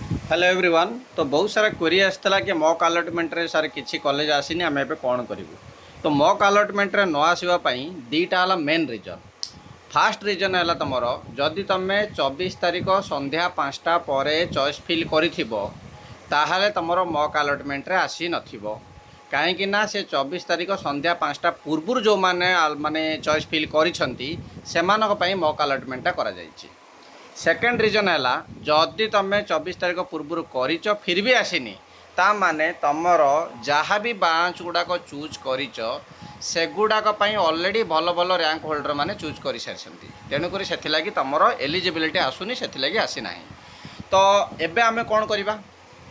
Hello everyone. ତ ବହୁତ ସାରା query ଆସିଥିଲା କି ମକ୍ ଆଲଟମେଣ୍ଟରେ ସାର୍ କିଛି କଲେଜ ଆସିନି, ଆମେ ଏବେ କ'ଣ କରିବୁ? ତ ମକ୍ ଆଲଟମେଣ୍ଟରେ ନ ଆସିବା ପାଇଁ ଦୁଇଟା ହେଲା ମେନ୍ ରିଜନ୍। ଫାର୍ଷ୍ଟ ରିଜନ୍ ହେଲା ତୁମର ଯଦି ତୁମେ 24 ତାରିଖ ସନ୍ଧ୍ୟା 5ଟା ପରେ ଚଏସ୍ ଫିଲ୍ କରିଥିବ, ତାହେଲେ ତୁମର ମକ୍ ଆଲଟମେଣ୍ଟରେ ଆସିନଥିବ। କାହିଁକି ନା ସେ 24 ତାରିଖ ସନ୍ଧ୍ୟା 5ଟା ପୂର୍ବରୁ ଯେଉଁମାନେ ମାନେ ଚଏସ୍ ଫିଲ୍ କରିଛନ୍ତି, ସେମାନଙ୍କ ପାଇଁ ମକ୍ ଆଲଟମେଣ୍ଟଟା କରାଯାଇଛି। ସେକେଣ୍ଡ ରିଜନ୍ ହେଲା, ଯଦି ତୁମେ 24 ତାରିଖ ପୂର୍ବରୁ କରିଛ, ଫିର୍ ବି ଆସିନି, ତା ମାନେ ତୁମର ଯାହା ବି ବ୍ରାଞ୍ଚ ଗୁଡ଼ାକ ଚୁଜ୍ କରିଛ, ସେଗୁଡ଼ାକ ପାଇଁ ଅଲରେଡ଼ି ଭଲ ଭଲ ର୍ୟାଙ୍କ ହୋଲ୍ଡର ମାନେ ଚୁଜ୍ କରିସାରିଛନ୍ତି। ତେଣୁକରି ସେଥିଲାଗି ତୁମର ଏଲିଜିବିଲିଟି ଆସୁନି, ସେଥିଲାଗି ଆସିନାହିଁ। ତ ଏବେ ଆମେ କ'ଣ କରିବା?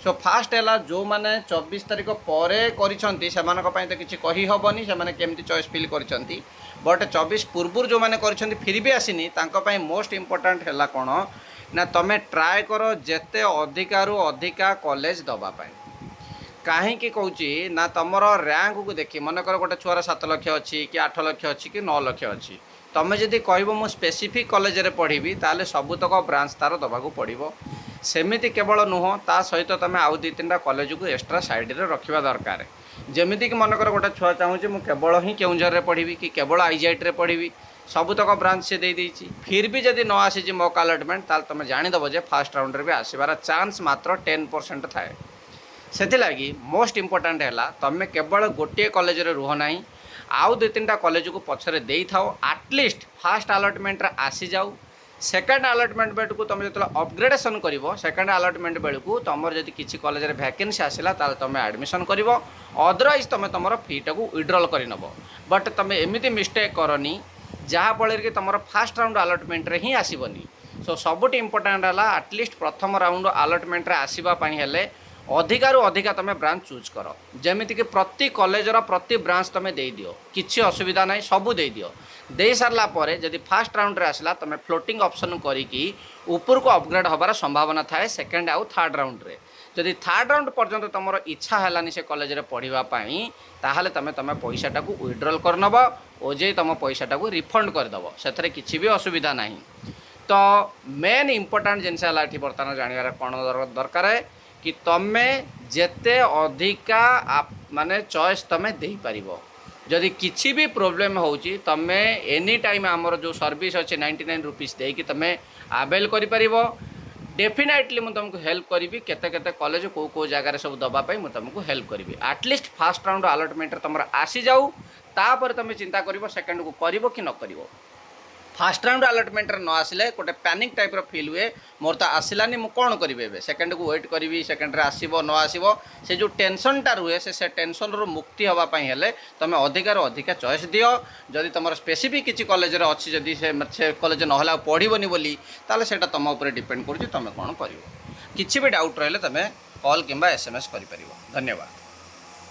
ସୋ ଫାଷ୍ଟ ହେଲା, ଯେଉଁମାନେ 24 ତାରିଖ ପରେ କରିଛନ୍ତି, ସେମାନଙ୍କ ପାଇଁ ତ କିଛି କହିହେବନି, ସେମାନେ କେମିତି ଚଏସ୍ ଫିଲ୍ କରିଛନ୍ତି। ବଟ୍ 24 ପୂର୍ବରୁ ଯେଉଁମାନେ କରିଛନ୍ତି, ଫିର୍ ବି ଆସିନି, ତାଙ୍କ ପାଇଁ ମୋଷ୍ଟ ଇମ୍ପୋର୍ଟାଣ୍ଟ ହେଲା କ'ଣ ନା ତୁମେ ଟ୍ରାଏ କର ଯେତେ ଅଧିକାରୁ ଅଧିକା କଲେଜ ଦେବା ପାଇଁ। କାହିଁକି କହୁଛି ନା ତୁମର ର୍ୟାଙ୍କକୁ ଦେଖି, ମନେକର ଗୋଟେ ଛୁଆର 7 ଲକ୍ଷ ଅଛି କି 8 ଲକ୍ଷ ଅଛି କି 9 ଲକ୍ଷ ଅଛି, ତୁମେ ଯଦି କହିବ ମୁଁ ସ୍ପେସିଫିକ୍ କଲେଜରେ ପଢ଼ିବି, ତାହେଲେ ସବୁତକ ବ୍ରାଞ୍ଚ ତା'ର ଦେବାକୁ ପଡ଼ିବ। ସେମିତି କେବଳ ନୁହଁ, ତା ସହିତ ତୁମେ ଆଉ ଦୁଇ ତିନିଟା କଲେଜକୁ ଏକ୍ସଟ୍ରା ସାଇଡ଼ରେ ରଖିବା ଦରକାର। ଯେମିତିକି ମନେକର ଗୋଟେ ଛୁଆ ଚାହୁଁଛି ମୁଁ କେବଳ ହିଁ କେଉଁଝରରେ ପଢ଼ିବି କି କେବଳ ଆଇଜିଆଇଟିରେ ପଢ଼ିବି, ସବୁତକ ବ୍ରାଞ୍ଚ ସେ ଦେଇଦେଇଛି। ଫିର୍ ବି ଯଦି ନ ଆସିଛି ମକ୍ ଆଲଟମେଣ୍ଟ, ତାହେଲେ ତୁମେ ଜାଣିଦେବ ଯେ ଫାର୍ଷ୍ଟ ରାଉଣ୍ଡରେ ବି ଆସିବାର ଚାନ୍ସ ମାତ୍ର 10% ଥାଏ। ସେଥିଲାଗି ମୋଷ୍ଟ ଇମ୍ପୋର୍ଟାଣ୍ଟ ହେଲା, ତୁମେ କେବଳ ଗୋଟିଏ କଲେଜରେ ରୁହ ନାହିଁ, ଆଉ ଦୁଇ ତିନିଟା କଲେଜକୁ ପଛରେ ଦେଇଥାଅ। ଆଟଲିଷ୍ଟ ଫାର୍ଷ୍ଟ ଆଲଟମେଣ୍ଟରେ ଆସିଯାଉ। ସେକେଣ୍ଡ ଆଲଟମେଣ୍ଟ ବେଳକୁ ତୁମେ ଯେତେବେଳେ ଅପଗ୍ରେଡେସନ୍ କରିବ, ସେକେଣ୍ଡ ଆଲଟମେଣ୍ଟ ବେଳକୁ ତୁମର ଯଦି କିଛି କଲେଜରେ ଭ୍ୟାକେନ୍ସି ଆସିଲା, ତାହେଲେ ତୁମେ ଆଡ଼ମିସନ୍ କରିବ। ଅଦରୱାଇଜ୍ ତୁମେ ତୁମର ଫିଟାକୁ ୱିଡ୍ରଲ୍ କରିନେବ। ବଟ୍ ତୁମେ ଏମିତି ମିଷ୍ଟେକ୍ କରନି, ଯାହାଫଳରେ କି ତୁମର ଫାର୍ଷ୍ଟ ରାଉଣ୍ଡ ଆଲଟମେଣ୍ଟରେ ହିଁ ଆସିବନି। ସୋ ସବୁଠି ଇମ୍ପୋର୍ଟାଣ୍ଟ ହେଲା, ଆଟଲିଷ୍ଟ ପ୍ରଥମ ରାଉଣ୍ଡ ଆଲଟମେଣ୍ଟରେ ଆସିବା ପାଇଁ ହେଲେ ଅଧିକାରୁ ଅଧିକା ତୁମେ ବ୍ରାଞ୍ଚ ଚୁଜ୍ କର। ଯେମିତିକି ପ୍ରତି କଲେଜର ପ୍ରତି ବ୍ରାଞ୍ଚ ତୁମେ ଦେଇଦିଅ, କିଛି ଅସୁବିଧା ନାହିଁ, ସବୁ ଦେଇଦିଅ। ଦେଇସାରିଲା ପରେ ଯଦି ଫାର୍ଷ୍ଟ ରାଉଣ୍ଡରେ ଆସିଲା, ତୁମେ ଫ୍ଲୋଟିଂ ଅପସନ୍ କରିକି ଉପରକୁ ଅପଗ୍ରେଡ଼ ହେବାର ସମ୍ଭାବନା ଥାଏ ସେକେଣ୍ଡ ଆଉ ଥାର୍ଡ଼ ରାଉଣ୍ଡରେ। ଯଦି ଥାର୍ଡ଼ ରାଉଣ୍ଡ ପର୍ଯ୍ୟନ୍ତ ତୁମର ଇଚ୍ଛା ହେଲାନି ସେ କଲେଜରେ ପଢ଼ିବା ପାଇଁ, ତାହେଲେ ତୁମେ ତୁମେ ପଇସାଟାକୁ ୱିଡ୍ରଲ୍ କରିନେବ, ଓଜେଇ ତୁମ ପଇସାଟାକୁ ରିଫଣ୍ଡ କରିଦେବ। ସେଥିରେ କିଛି ବି ଅସୁବିଧା ନାହିଁ। ତ ମେନ୍ ଇମ୍ପୋର୍ଟାଣ୍ଟ ଜିନିଷ ହେଲା, ଏଠି ବର୍ତ୍ତମାନ ଜାଣିବାର କ'ଣ ଦରକାର କି ତମେ ଯେତେ ଅଧିକା ମାନେ ଚଏସ୍ ତମେ ଦେଇପାରିବ। ଯଦି କିଛି ବି ପ୍ରୋବ୍ଲେମ୍ ହେଉଛି, ତମେ ଏନି ଟାଇମ୍ ଆମର ଯେଉଁ ସର୍ଭିସ୍ ଅଛି, 99 ରୁପିସ୍ ଦେଇକି ତମେ ଆଭେଲ୍ କରିପାରିବ। ଡେଫିନାଇଟଲି ମୁଁ ତୁମକୁ ହେଲ୍ପ କରିବି, କେତେ କେତେ କଲେଜ କେଉଁ କେଉଁ ଜାଗାରେ ସବୁ ଦେବା ପାଇଁ ମୁଁ ତୁମକୁ ହେଲ୍ପ କରିବି। ଆଟଲିଷ୍ଟ ଫାର୍ଷ୍ଟ ରାଉଣ୍ଡ ଆଲଟମେଣ୍ଟରେ ତୁମର ଆସିଯାଉ, ତାପରେ ତୁମେ ଚିନ୍ତା କରିବ ସେକେଣ୍ଡକୁ କରିବ କି ନ କରିବ। ଫାର୍ଷ୍ଟ ରାଉଣ୍ଡ ଆଲଟମେଣ୍ଟରେ ନ ଆସିଲେ ଗୋଟେ ପ୍ୟାନିକ୍ ଟାଇପ୍ର ଫିଲ୍ ହୁଏ, ମୋର ତ ଆସିଲାନି, ମୁଁ କ'ଣ କରିବି ଏବେ? ସେକେଣ୍ଡକୁ ୱେଟ୍ କରିବି, ସେକେଣ୍ଡରେ ଆସିବ ନ ଆସିବ, ସେ ଯେଉଁ ଟେନସନ୍ଟା ରୁହେ, ସେ ଟେନସନ୍ରୁ ମୁକ୍ତି ହେବା ପାଇଁ ହେଲେ ତୁମେ ଅଧିକାରୁ ଅଧିକା ଚଏସ୍ ଦିଅ। ଯଦି ତୁମର ସ୍ପେସିଫିକ୍ କିଛି କଲେଜରେ ଅଛି, ଯଦି ସେ କଲେଜ ନହେଲେ ଆଉ ପଢ଼ିବନି ବୋଲି, ତାହେଲେ ସେଇଟା ତୁମ ଉପରେ ଡିପେଣ୍ଡ କରୁଛି ତୁମେ କ'ଣ କରିବ। କିଛି ବି ଡାଉଟ୍ ରହିଲେ ତୁମେ କଲ୍ କିମ୍ବା SMS କରିପାରିବ। ଧନ୍ୟବାଦ।